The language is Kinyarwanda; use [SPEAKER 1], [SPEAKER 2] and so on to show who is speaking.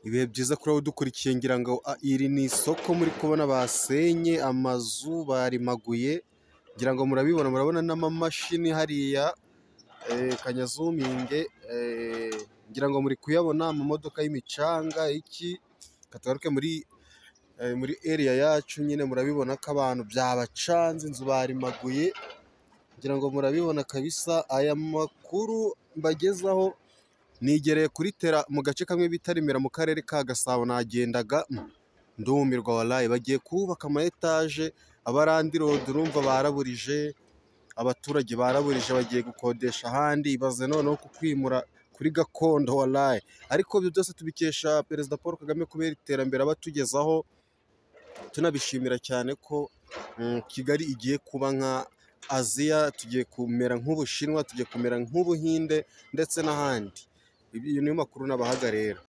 [SPEAKER 1] Ibihe byiza kuri wowe udukurikiye, ngira ngo iri ni isoko muri kubona basenye amazu barimaguye, ngira ngo murabibona, murabona n'amamashini hariya, kanyazuminge, ngira ngo muri kuyabona, amamodoka y'imicanga iki. Reka tugaruke muri area yacu nyine, murabibona ko abantu byabacanze, inzu barimaguye, ngira ngo murabibona kabisa. Aya makuru mbagezaho nigereye kuri tera mu gace kamwe bita Remera mu karere ka Gasabo, nagendaga ndumirwa walayi, bagiye kuhubaka ama etaje, abalandirodi urumva baraburije, abaturage baraburije bagiye gukodesha ahandi, ibaze noneho kukwimura kuri gakondo walayi. Ariko ibyo byose tubikesha Perezida Paul Kagame kubera iterambere aba atugezaho, tunabishimira cyane ko Kigali igiye kuba nka Aziya, tugiye kumera nk'Ubushinwa, tugiye kumera nk'Ubuhinde ndetse n'ahandi. Ibi niyo makuru nabahaga rero.